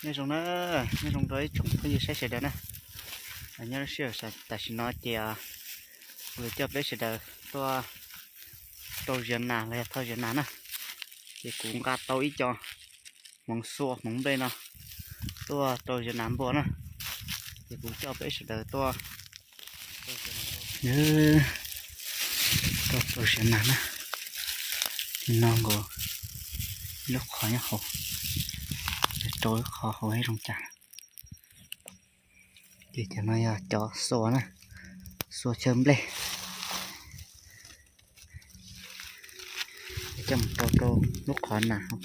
Nyob zoo na, nyob zoo rau ib tsoom phooj ywg saib sawv daws na. Nyob zoo, tam sim no ces kuv yuav coj peb sawv daws tuaj rau ziav nas los yog thauj ziav nas na. Ces kuv nqa tau ib co hmoov xua hmoov nplej no tuaj rau ziav nas npua na. Ces kuv coj peb sawv daws tuaj, tuaj rau ziav nas na. Nim no nkaus lub qhov nyob hauv, rau lub qhov hauv ib zoo cas. Ces cov no yog cov xua na, xua chaw nplej. Coj mus rau rau lub qhov nas hauv.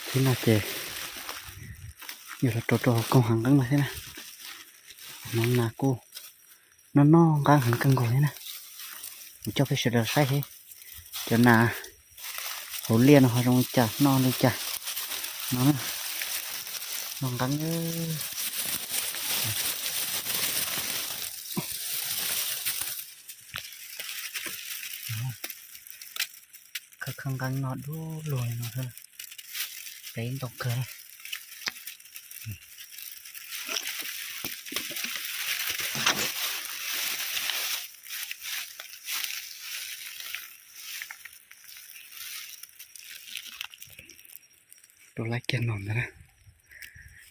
Thiab no ces yuav los rau rau hauv koog heev nqeeb no thiab na. Hauv no nas kuj noj noj nqeeb heev kawg nkaus thiab na. Kuv coj peb sawv daws saib seb cov nas hauv liaj no ho zoo li cas, noj li cas no na. Noj nqeeb, khawb khawb nqeeb noj dub lug li no, peb ntau kawg. Rau lawm kiag no ntag na,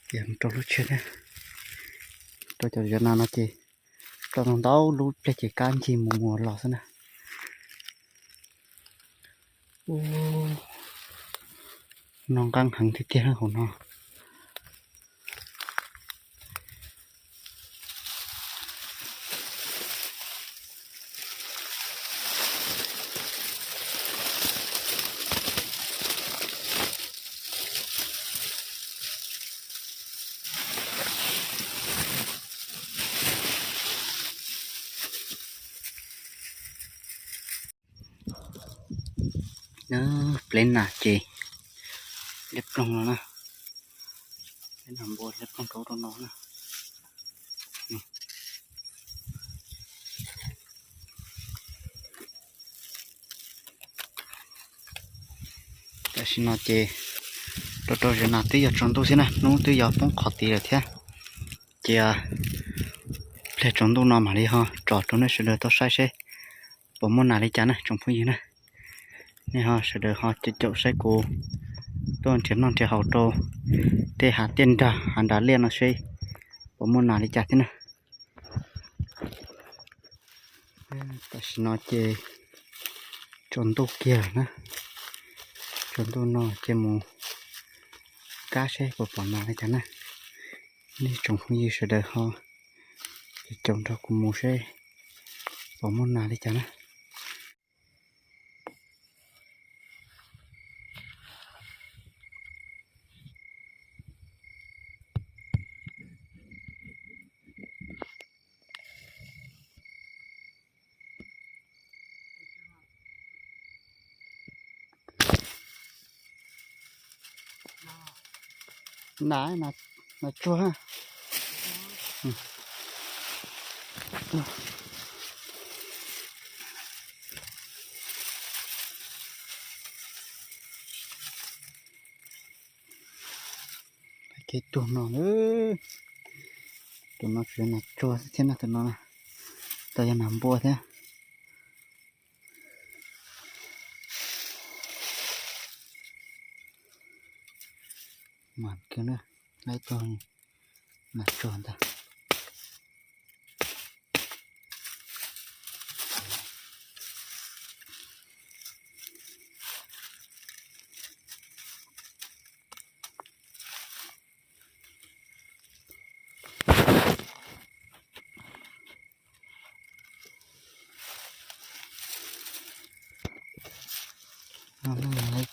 ces mus rau lub tshiab thiab. Rau cov ziav nas no ces rau ntau ntau lub pliag ces kab ncig mus mus los xwb na. Ub, noj nqeeb heev tiag tiag hauv no. Pleb nas ces liab ploog no na. Pleb nas npua liab ploog rau rau no na. Tam sim no ces rau rau ziav nas twb yog tsaus ntuj xwb na, hnub twb yuav poob qhov tid lawm thiab. Ces pliag tsaus ntuj no mam li ho tsom rau nej sawv daws tau saib seb puas muaj nas li cas na tsoom phooj ywg na. Nej ho sawv daws ho caum caum saib kuv tuaj nrhiav noj nrhiav haus rau tej hav tiaj nrag hav nrad liaj no seb puas muaj nas li cas thiab na. Tam sim no ces tsaus ntuj kiag lawm na. Tsaus ntuj no ces mus kab seb puas pom nas li cas na. Nej tsoom phooj ywg sawv daws ho caum caum nrog kuv mus seb puas muaj nas li cas na. Nas, nas tsuag. Kev tuag no, tus no tsuas yog nas tsuag xwb thiab no, tus no tau yog nas npua thiab. Mas kawg na, laib tuag nas tsuag ntag.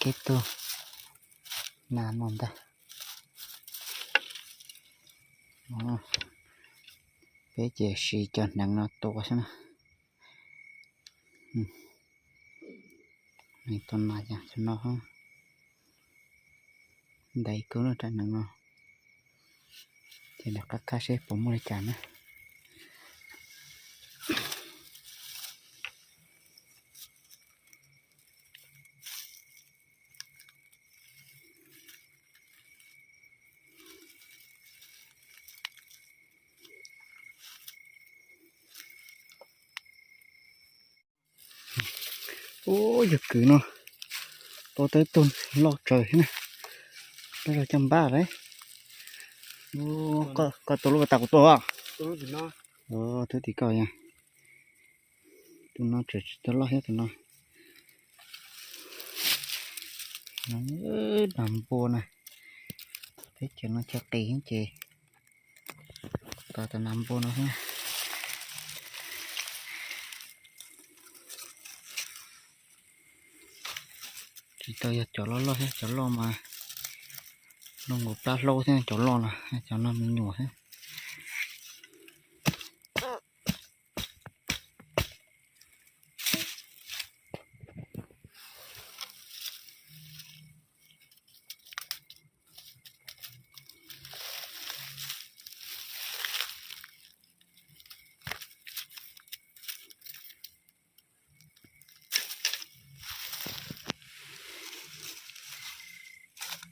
tib tug nas no ntag. Peb ces siv cov hneev no tua xwb na. Tua nas cas no, ntev kawg lub rab hneev no. Ces nws qab qab seb puas muaj li cas na. Ub, yog kwv no, tua tau ib tug loj tsawv thiab na. Loj zog caj npab lawm. Koj tua lub pas tas kuv tua os. Tus tim koj yog. Tus no tseem tsis tau loj thiab tus no. Nas npua na. Teb chaws no chaw qis ces tos tus nas npua no xwb. Tsis tau yog cov loj loj thiab, cov loj mas loj nkaus plab hlaub thiab cov loj no, cov no me nyuam xwb.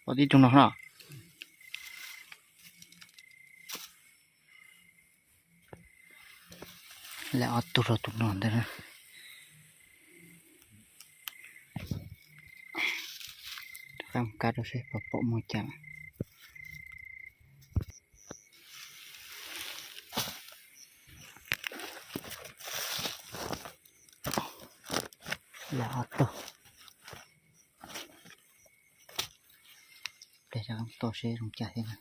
Pom tib tug no na. Lawv ob tug rau tus no ntag. Qab mus kab rau seb puas pom muaj cas. Lawv ob tug. Pliag rov qab tua seb zoo cas thiab na.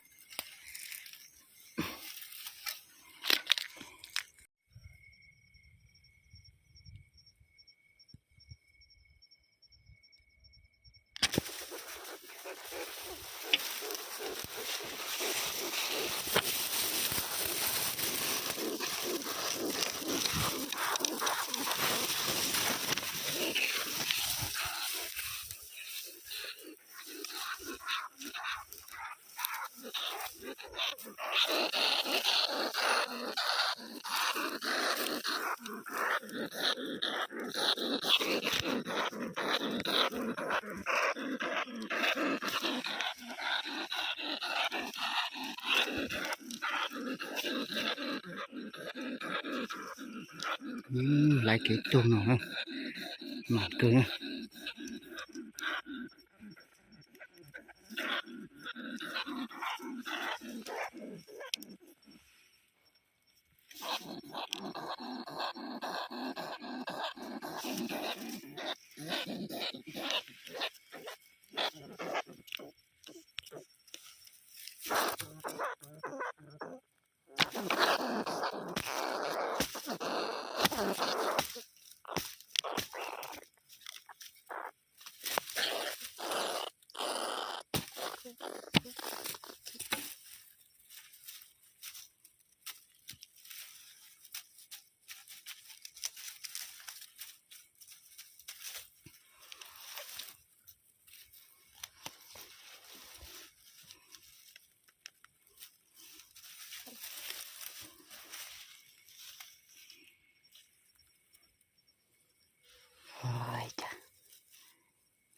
Laiv kev tuag no, mam kawg na.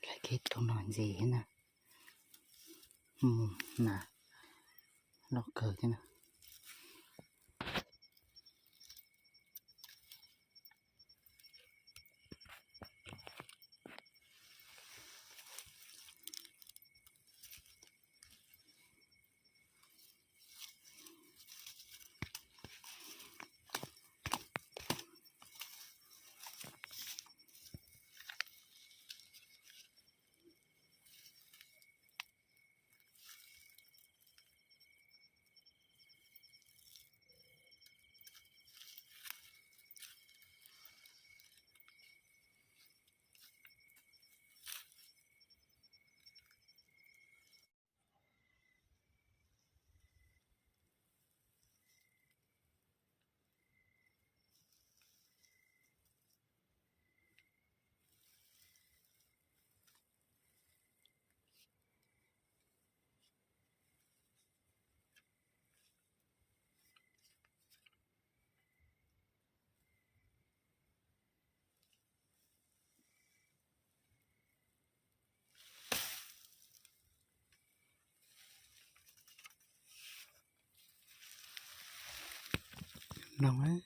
Laiv kev tuag no ntxiv na. Mus na, loj kawg thiab na. Noog,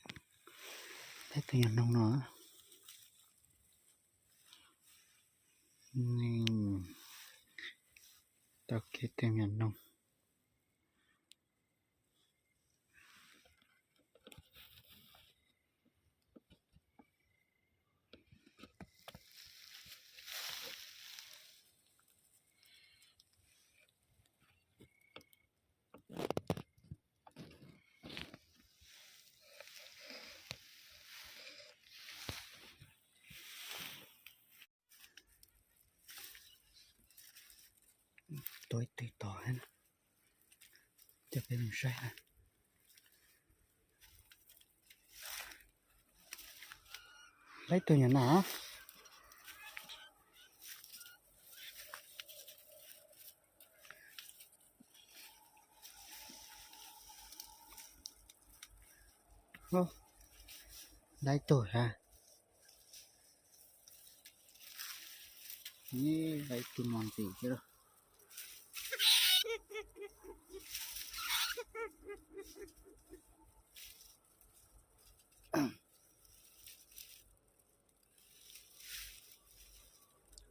peb tus nyuag noog no. Tau kev tus nyuag noog. Tuav ib tug tod, coj peb mus saib. Laib tug nyuag na. Laib tug a. Laib tug no ntxim thiab lauj.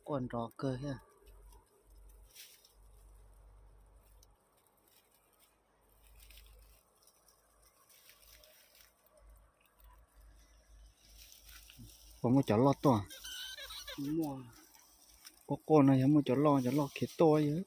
Quaj nrov kawg thiab. Puas muaj cov loj tuaj? Quaj quaj no yog muaj cov loj, cov loj khiav tuaj yog.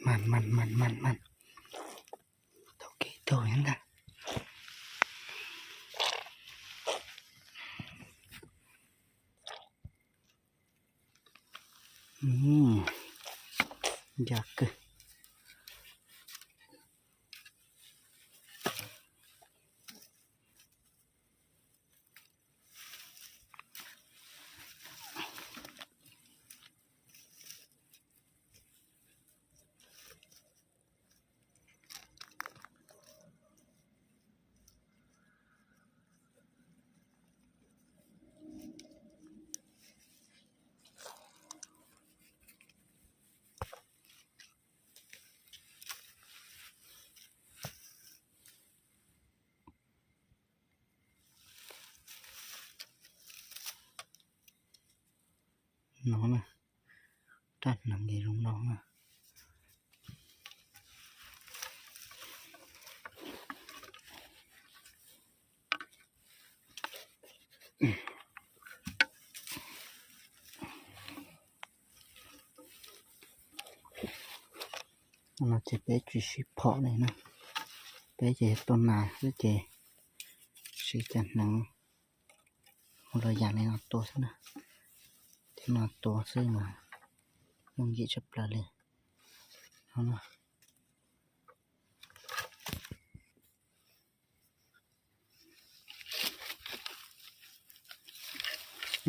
Mas mas mas mas mas. Tau kev taug ntag. Ncaj kawg. No na, Rab hneev ces zoo no na. No ces peb tsis siv phom li na, peb ces tuaj nas xwb ces siv cov hneev ua los yam li no tua xwb na. Thiab no tua xwb mas yooj yim tshaj plaws li.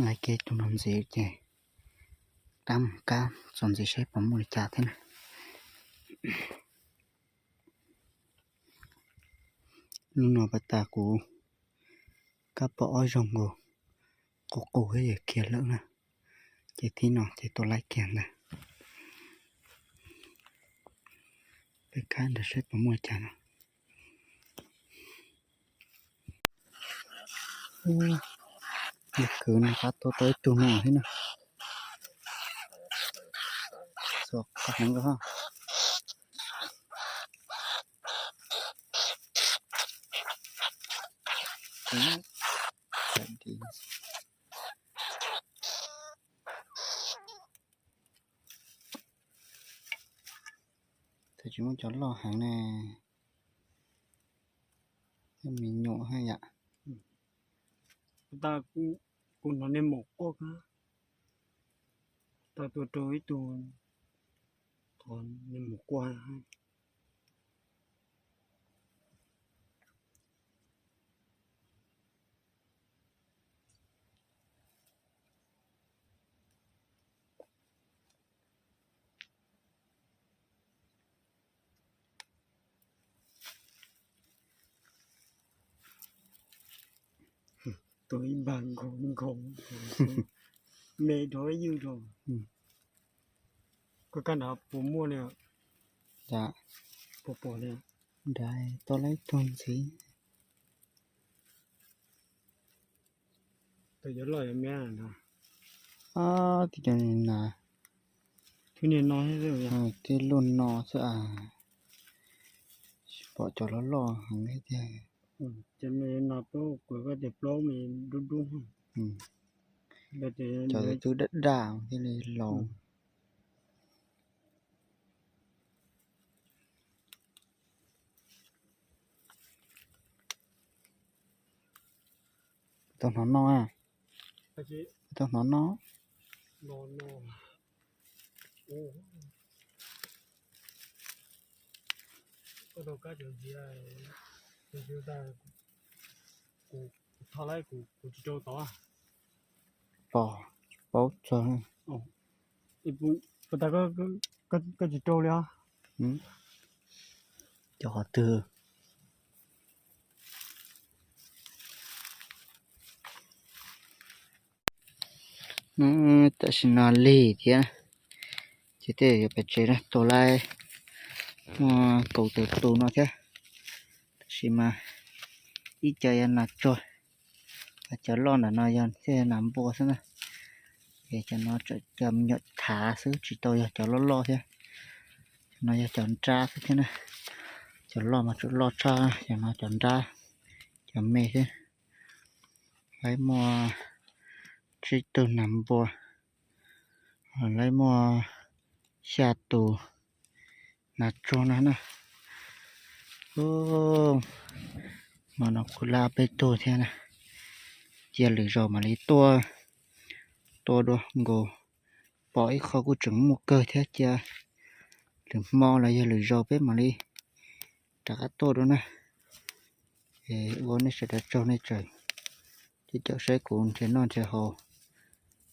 Laiv kiag tus no ntxiv ces kab mus kab txuas ntxiv saib puas muaj li cas thiab na. Lub no pas tas kuv kab pom ob zaug nkaus, qus qus thiab yawg kiag lawm na. Ces thib no ces tuaj laib kiag ntag. Peb kab ntawd saib puas muaj li cas no. Yawg kwv no qab tuaj tau ib tug no thiab na. Txhua qab heev lawm. Tab tsis muaj cov loj heev ne, me nyuam haj yam. Kuv hnov nej mus quaj, kuv tau tua rau ib tug, qhov nej mus quaj. Tua ib npag nkaus nkaus, me dhau ib ywj dhau. Koj kab nrad puas muaj li? Puas pom li? Nrad tau laib tug ntxiv. Tus yuav loj yuav me na. Ob, tib co na, tib lub no xwb as, tsis pom cov loj loj heev thiab. Cov no peb kuv koj tias plaub me dub dub. Cov twb daj daj thiaj li laus. Tau hnov no, tau hnov no. Koj tau kab cov ntxiv, kuv tho lawm, kuv tsis rau tod. Pom, paub txog. Puas tas koj tsis rau li os? Cov qhov twg? Tam sim no lig thiab, ces tej yuav pem tsev na, tua laib muaj kaum tawm tus no thiab. Tab sis mas ib co yog nas tsuag, cov loj ntawm no yog thiaj nas npua xwb na. Es cov no cov me nyuam thav xwb, tsis tau yog cov loj loj thiab. Cov no yog cov nrab xwb thiab na. Cov loj mas tsuas loj tshaj, cov no cov nrab, cov me thiab. Laib muaj tsib tug nas npua, laib muaj xya tus nas tsuag no na. Hmo no kuv laib peb tug thiab na. Cia lwm zaus mam li tuaj tua dua nkaus, pom ib qho kuj tseem muaj kawg thiab, cia lwm hmo los yog lwm zaus peb mam li rov qab tuaj dua na. Es ua nej sawv daws tsaug, nej tseem caum saib kuv nrhiav noj nrhiav haus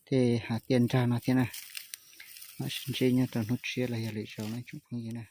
tej hav tiaj nrag no thiab na. Mam sib ntsib nyob rau hnub tshiab los yog lwm zaus na tsoom phooj ywg na.